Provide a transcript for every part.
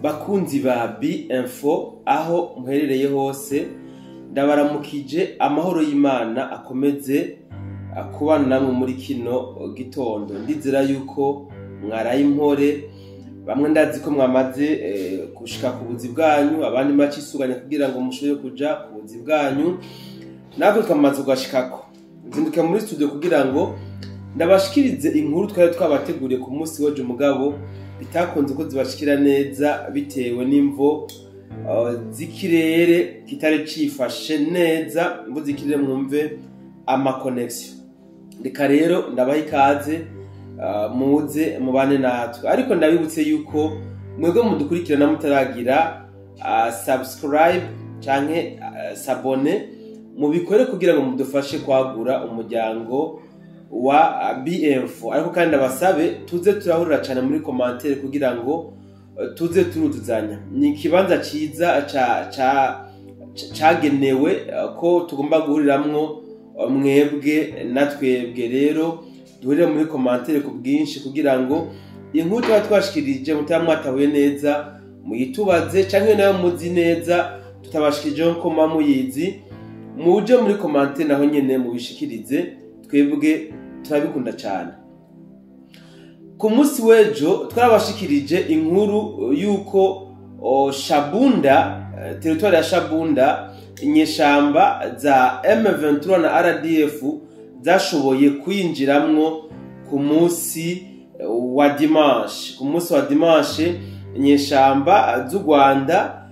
Bakunzi ba B-Info, aho muherereye hose, ndabaramukije. Amahoro y'Imana akomeze kubana namwe muri kino gitondo. Ndizera yuko mwaraye impore. Bamwe ndazi ko mwamaze gushika ku buzi bwanyu, abandi muracisuganya kugira ngo mushobore kuja ku buzi bwanyu. Natwe twamaze kugashikako. Nzinduka muri studio kugira ngo ndabashikirize inkuru twari twabateguriye ku munsi w'ejo, mugabo bitakunze ko zibashikira neza bitewe n'imvo z'ikirere kitari cifashe neza. Mvuze ikirere, mwumve ama connexion. Reka rero ndabaha ikaze, muze mubane natwe. Ariko ndabibutse yuko mwebwe mudukurikirana mutaragira subscribe canke s'abonner, mubikore kugira ngo mudufashe kwagura umuryango wa BF. Ariko kandi abasabe tuze turahurira cyane muri commentaire kugira ngo tuze turuzuzanya. Ni ikibanza ciza ca ca cagenewe ko tugomba guhuriramwo mwebwe na twebwe. Rero duhurire muri commentaire ku bwinshi kugira ngo inkuru tuba twashikirije mutaba mwatahuye neza muyitubaze, canke nayo muzi neza tutabashikirije ko muba muyizi, muje muri commentaire naho nyene mubishikirize. Twebwe turabikunda cyane. Ku munsi w'ejo twarabashikirije inkuru y'uko Shabunda, territoire ya Shabunda, inyeshamba za M23 na RDF zashoboye kwinjiramwo ku munsi wa dimanche. Ku munsi wa dimanche, inyeshamba z'u Rwanda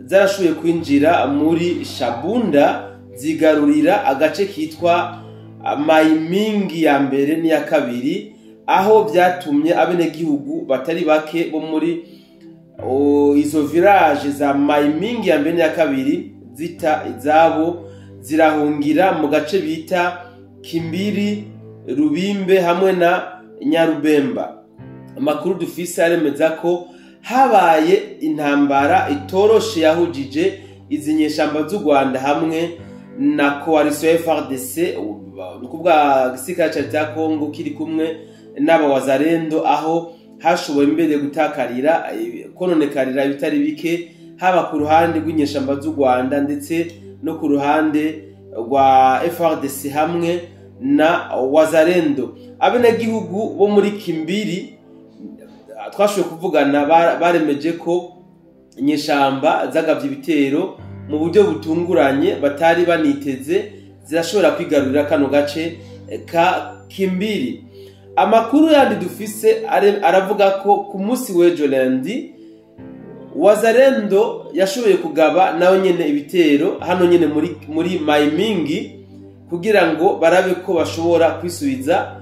zarashoboye kwinjira muri Shabunda, zigarurira agace kitwa Mayimingi ya mbere n'iya kabiri, aho byatumye abenegihugu batari bake bo muri izo village za Mayimingi ya mbere n'iya kabiri zita izabo, zirahungira mu gace bita Kimbiri, Rubimbe hamwe na Nyarubemba. Amakuru dufise aremeza ko habaye intambara itoroshe yahujije izi nyeshamba z'u Rwanda hamwe na coalition FARDC, ni ukuvuga igisirikare ca leta ya Congo kiri kumwe n'aba Wazalendo, aho hashoboye mbere gutakarira, kononekarira ibitari bike, haba ku ruhande rw'inyeshamba z'u Rwanda ndetse no ku ruhande rwa FARDC hamwe na Wazalendo. Abenegihugu bo muri Kimbiri twashoboye kuvugana baremeje ko inyeshamba zagavye ibitero mu buryo butunguranye batari baniteze, zirashobora kwigarurira kano gace ka Kimbiri. Amakuru yandi dufise aravuga ko ku munsi w'ejo lundi, Wazalendo yashoboye kugaba nayo nyene ibitero hano nyene muri Mayimingi kugira ngo barabe ko bashobora kwisubiza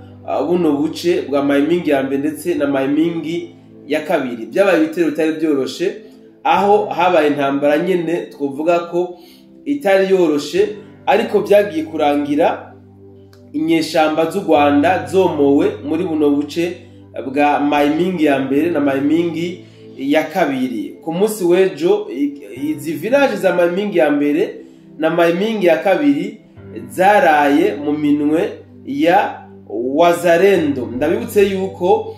buno buce bwa Mayimingi ya mbere ndetse na Mayimingi ya kabiri. Byabaye ibitero bitari byoroshe, aho habaye intambara nyene twovuga ko itari yoroshe, ariko byagiye kurangira inyeshamba z'u Rwanda zomowe muri buno buce bwa Mayimingi ya mbere na Mayimingi ya kabiri. Ku munsi w'ejo, izi village za Mayimingi ya mbere na Mayimingi ya kabiri zaraye mu minwe ya Wazalendo. Ndabibutse yuko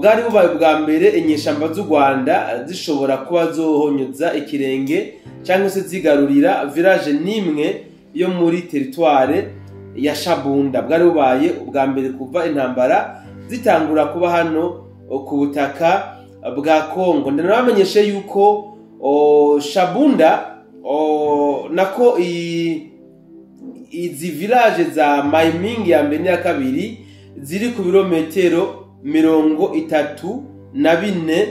bwari bubaye bwa mbere inyeshamba z'u Rwanda zishobora kuba zohonyoza ikirenge cyangwa se zigarurira village nimwe yo muri territoire ya Shabunda. Bwari bubaye ubwa mbere kuva intambara zitangura kuba hano ku butaka bwa Kongo. Ndanabamenyeshe yuko Shabunda nako izi village za Mayimingi ya mbere n'iya kabiri ziri ku birometero 34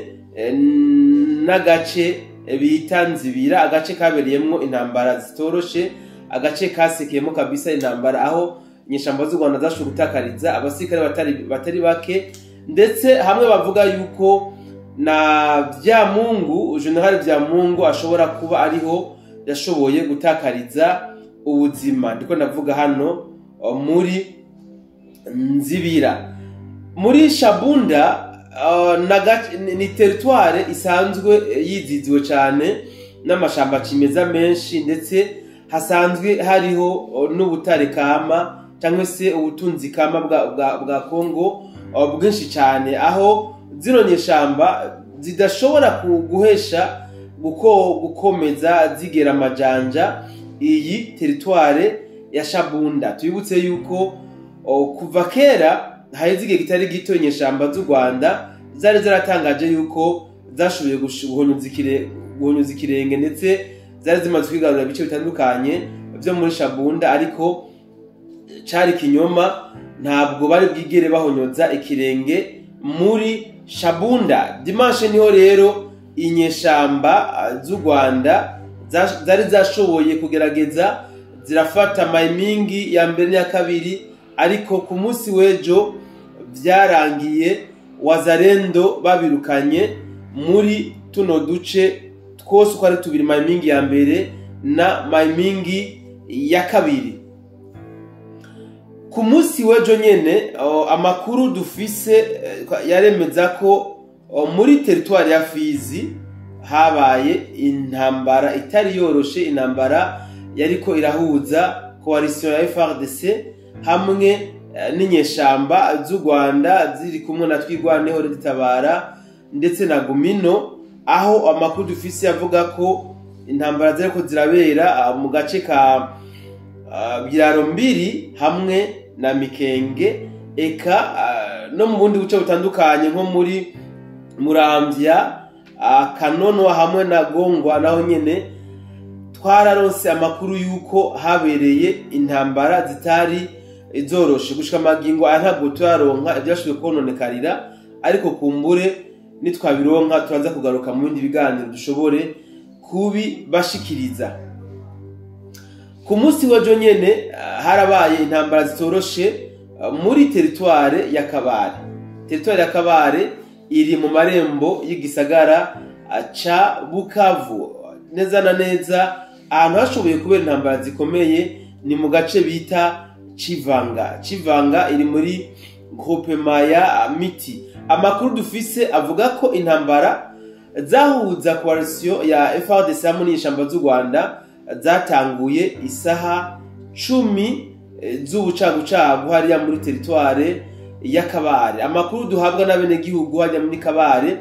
n'agace bita Nzibira, agace kabereyemwo intambara zitoroshe, agace kasekeyemo kabisa intambara, aho inyeshamba z'u Rwanda zashoboye gutakariza abasirikare batari bake, ndetse hamwe bavuga yuko na Byamungu, General Byamungu, ashobora kuba ariho yashoboye gutakariza ubuzima. Ndiko ndavuga hano muri Nzibira, muri Shabunda. Ni territoire isanzwe yiziziwe cyane n'amashamba cimeza menshi, ndetse hasanzwe hariho n'ubutare kama cyangwa se ubutunzi kama bwa Kongo bwinshi cyane, aho zino nyeshamba zidashobora guhesha gukomeza zigera amajanja iyi territoire ya Shabunda. Tubibutse yuko kuva kera haheze igihe kitari gito inyeshamba z'u Rwanda zari zaratangaje yuko zashoboye guhonyuza ikirenge, ndetse zari zimaze kwigarurira ibice bitandukanye vyo muri Shabunda, ariko cari kinyoma, ntabwo bari bwigere bahonyoza ikirenge muri Shabunda. Dimanche niho rero inyeshamba z'u Rwanda zari zashoboye kugerageza zirafata Mayimingi ya mbere n'iya kabiri, ariko ku munsi w'ejo vyarangiye Wazalendo babirukanye muri tuno duce twose uko ari tubiri, Mayimingi ya mbere na Mayimingi ya kabiri. Ku munsi w'ejo nyene amakuru dufise yaremeza ko muri territoire ya Fizi habaye intambara itari yoroshe, intambara yariko irahuza coalition ya FARDC hamwe n'inyeshamba z'u Rwanda ziri kumwe na Twirwaneho, Tabara ndetse na Gumino, aho amakuru dufise avuga ko intambara ziriko zirabera mu gace ka Biraro Mbiri hamwe na Mikenge, eka no mu bundi buce butandukanye nko muri Muramvya, Kanono hamwe na Gongwa. Naho nyene twararonse amakuru yuko habereye intambara zitari zoroshe. Gushika amagingo aya ntabwo turaronka ivyashoboye kononekarira, ariko kumbure nitwabironka turaza kugaruka mu bindi biganiro dushobore kubibashikiriza. Ku munsi w'ejo nyene harabaye intambara zitoroshe muri territoire ya Kabare. Territoire ya Kabare iri mu marembo y'igisagara ca Bukavu, neza na neza ahantu hashoboye kubera intambara zikomeye ni mu gace bita Chivanga. Chivanga iri muri groupement ya Miti. Amakuru dufise avuga ko intambara zahuza coalition ya FARDC hamwe n'inyeshamba z'u Rwanda zatanguye isaha 10 z'ubucagucagu hariya muri territoire ya Kabare. Amakuru duhabwa n'abenegihugu hariya muri Kabare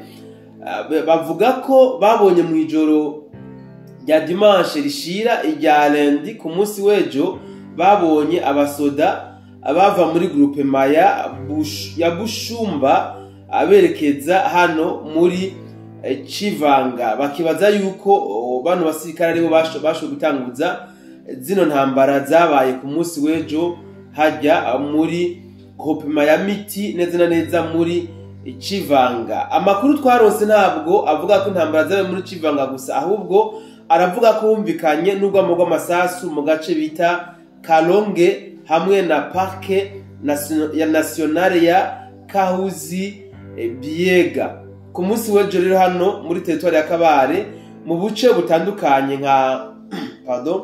bavuga ko babonye mu ijoro rya dimanche rishira irya lundi, ku munsi w'ejo babonye abasoda abava muri groupement ya Bushumba aberekeza hano muri Chivanga, bakibaza yuko bano basirikare aribo bashoboye gutanguza zino ntambara zabaye ku munsi w'ejo hajya muri groupement ya Miti, neza na neza muri Chivanga. Amakuru twaronse ntabwo avuga ko intambara zabaye muri Chivanga gusa, ahubwo aravuga ko humvikanye n'urwamo rw'amasasu mu gace bita Kalonge hamwe na parke ya nationale ya Kahuzi Biega. Ku munsi w'ejo rero hano muri territoire ya Kabare mu buce butandukanye nka pardon,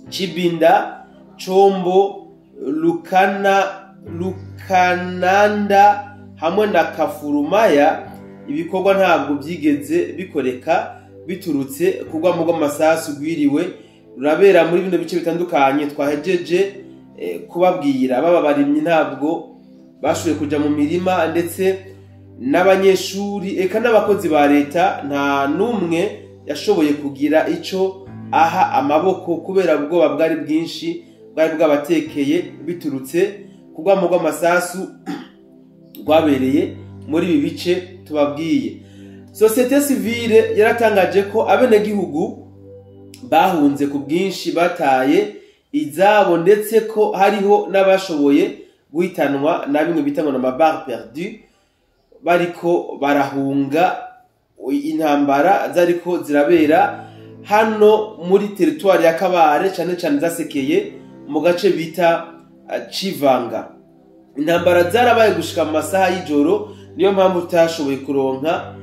Chibinda, Chombo, Lukananda hamwe na Kafurumaya, ibikorwa ntabwo byigeze bikoreka biturutse kugwa mu rw'amasasu gwiriwe rurabera muri bino bice bitandukanye twahejeje kubabwira. Baba barimyi ntabwo bashoboye kuja mu mirima, ndetse n'abanyeshuri eka n'abakozi ba leta nta numwe yashoboye kugira ico aha amaboko kubera ubwoba bwari bwinshi bwari bwabatekeye biturutse kugwa mu rw'amasasu rwabereye muri ibi bice tubabwiye. Société civile yaratangaje ko abenegihugu bahunze ku bwinshi bataye izabo, ndetse ko hariho n'abashoboye guhitanwa na bimwe bita ngo na maballes perdues, bariko barahunga intambara zariko zirabera hano muri territoire ya Kabare, cane cane zasekeye mu gace bita Chivanga. Intambara zarabaye gushika mu masaha y'ijoro, niyo mpamvu tutashoboye kuronka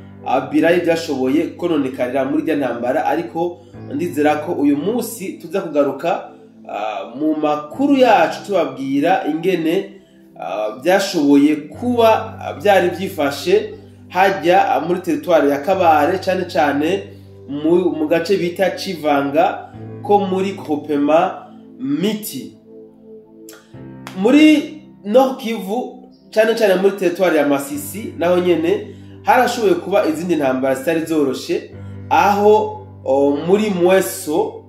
birayi byashoboye kononekarira muri rya ntambara, ariko ndizera ko uyu munsi tuza kugaruka mu makuru yacu tubabwira ingene byashoboye kuba byari byifashe hajya muri territoire ya Kabare, cane cane mu gace bita Chivanga ko muri groupement Miti. Muri Nord Kivu, cane cane muri territoire ya Masisi, naho nyene Harashoboye kuba izindi ntambara zitari zoroshe, aho muri Mweso,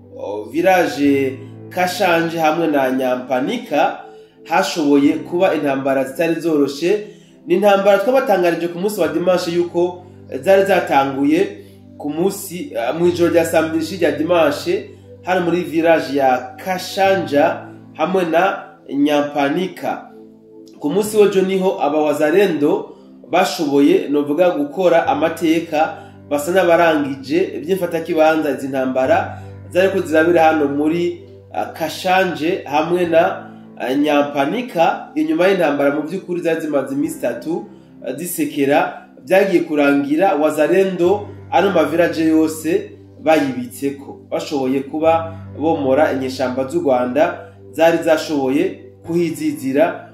village Kashanje hamwe na Nyampanika hashoboye kuba intambara zitari zoroshe. Ni intambara twabatangarije ku munsi wa dimanche yuko zari zatanguye ku munsi mu ijoro rya samedi rya dimanche, hano muri village ya Kashanja hamwe na Nyampanika. Ku munsi w'ejo niho abawazarendo bashoboye, novuga, gukora amateka, basa n'abarangije by'imfatakibanza izi ntambara zariko zirabera hano muri Kashanje hamwe na Nyampanika. Inyuma y'intambara mu by'ukuri zari zimaze iminsi 3 zisekera, byagiye kurangira wazarendo ano mavirage yose bayibitseko, bashoboye kuba bomora inyeshamba z'u Rwanda zari zashoboye kuhizizira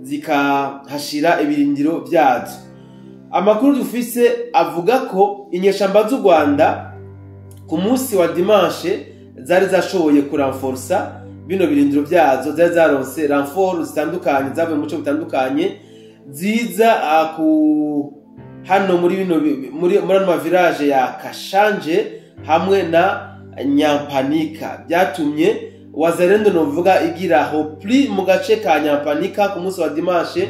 zikahashira ibirindiro byazo. Amakuru dufise avuga ko inyeshamba z'u Rwanda ku munsi wa dimanche zari zashoboye kuranforsa bino birindiro byazo, zari zaronse renfort zitandukanye zavuye mu bice bitandukanye ziza ku hano muri bino muri ano village ya Kashanje hamwe na Nyampanika. Byatumye wazarendo, novuga, igira repli mu gace ka Nyampanika ku munsi wa dimanche,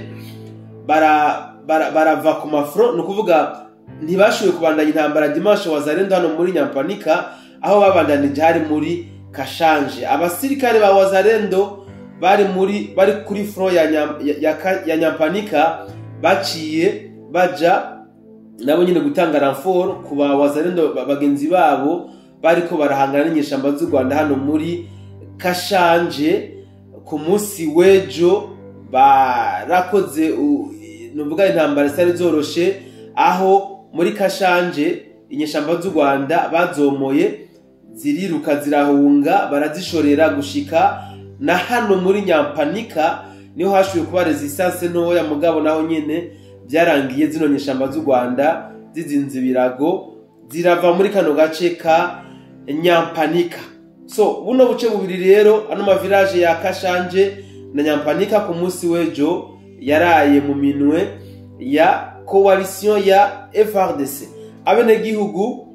barava ku mafront, ni ukuvuga ntibashoboye kubandanya intambara dimanche wazarendo hano muri Nyampanika. Aho babandanije hari muri Kashanje. Abasirikare ba wazarendo bari kuri front ya Nyampanika baciye baja nabo nyine gutanga renfort ku ba wazarendo bagenzi babo bariko barahangana n'inyeshamba z'u Rwanda hano muri Kashanje. Ku munsi w'ejo barakoze, nuvuga, intambara zitari zoroshe, aho muri Kashanje inyeshamba z'u Rwanda bazomoye ziriruka zirahunga, barazishorera gushika na hano muri Nyampanika. Niho hashoboye kuba resistance ntoya, mugabo naho nyene byarangiye zino nyeshamba z'u Rwanda zizinze ibirago zirava muri kano gace ka Nyampanika. So buno buce bubiri rero, ano ma village ya Kashanje na Nyampanika, ku munsi w'ejo yaraye mu minwe ya coalition ya FARDC. Abenegihugu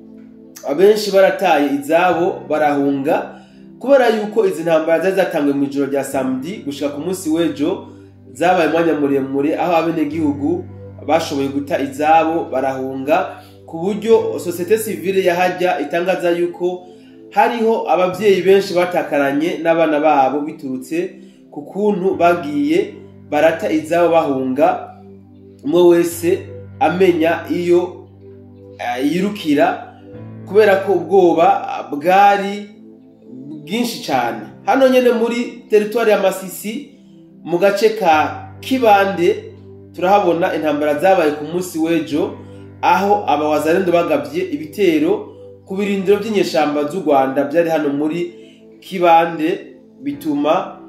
abenshi barataye izabo barahunga, kubera yuko izi ntambara zari zatanguye mu ijoro rya samedi gushika ku munsi w'ejo zabaye umwanya muremure, aho abenegihugu bashoboye guta izabo barahunga, ku buryo société civile yahajya itangaza yuko hariho abavyeyi benshi batakaranye n'abana babo biturutse ku kuntu bagiye barata izabo bahunga, umwe wese amenya iyo yirukira, kubera ko ubwoba bwari bwinshi cyane. Hano nyene muri territoire ya Masisi, mu gace ka Kibande, turahabona intambara zabaye ku munsi w'ejo, aho abawazarendo bagabye ibitero ku birindiro by'inyeshamba z'u Rwanda byari hano muri Kibande, bituma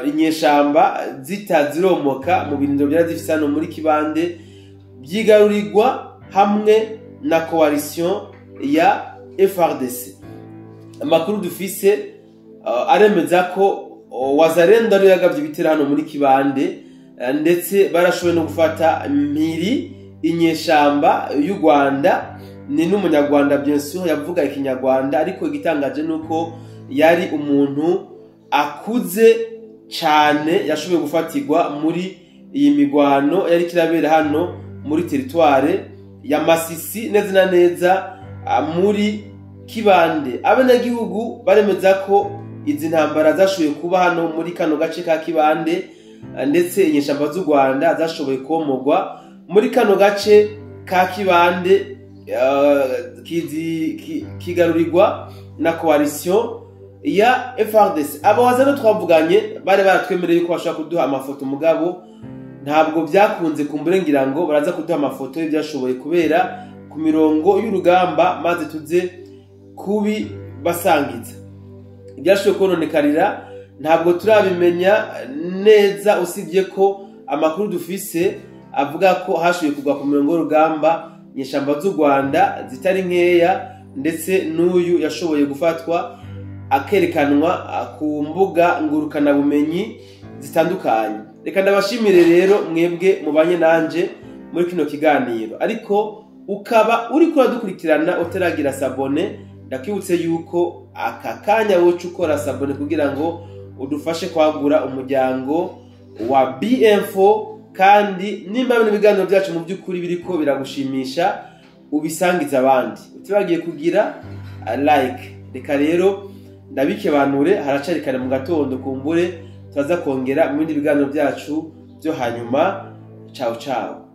inyeshamba zitaziromoka mu birindiro byari zifise hano muri Kibande, byigarurirwa hamwe na coalition ya FARDC. Amakuru dufise aremeza ko wazarendo ariyo yagabye ibitero hano muri Kibande, ndetse barashoboye no gufata mpiri inyeshamba y'u Rwanda. Ni n'umunyarwanda, bien sûr yavuga ikinyarwanda, ariko igitangaje nuko yari umuntu akuze cyane yashoboye gufatirwa muri iyi migwano yari kirabera hano muri territoire ya Masisi, neza na neza muri Kibande. Abenegihugu baremeza ko izi ntambara zashoboye kuba hano muri kano gace ka Kibande, ndetse inyeshamba z'u Rwanda zashoboye komogwa muri kano gace ka Kibande, kigarurirwa na coalition ya FARDC. Abawazano twavuganye bari baratwemereye yuko bashobora kuduha amafoto, mugabo ntabwo byakunze. Kumbure ngira ngo baraza kuduha amafoto y'ibyashoboye kubera ku mirongo y'urugamba, maze tuze kubibasangiza. Ibyashoboye kononekarira ntabwo turabimenya neza, usibye ko amakuru dufise avuga ko hashoboye kugwa ku mirongo y'urugamba inyeshamba z'u Rwanda zitari nkeya, ndetse n'uyu yashoboye gufatwa akerekanwa ku mbuga ngurukanabumenyi zitandukanye. Reka ndabashimire rero mwebwe mubanye nanje. Muri kino kiganiro, ariko ukaba uriko uradukurikirana utaragira s'abonner, ndakwibutse yuko aka kanya woca ukora s'abonner kugira ngo udufashe kwagura umuryango wa BM4. Kandi nimba bino biganiro byacu mu by'ukuri biriko biragushimisha, ubisangiza abandi, utibagiye kugira like. Reka rero ndabikebanure, haracari kare mu gatondo, kumbure turaza kongera mu bindi biganiro byacu byo hanyuma. Ciao ciao.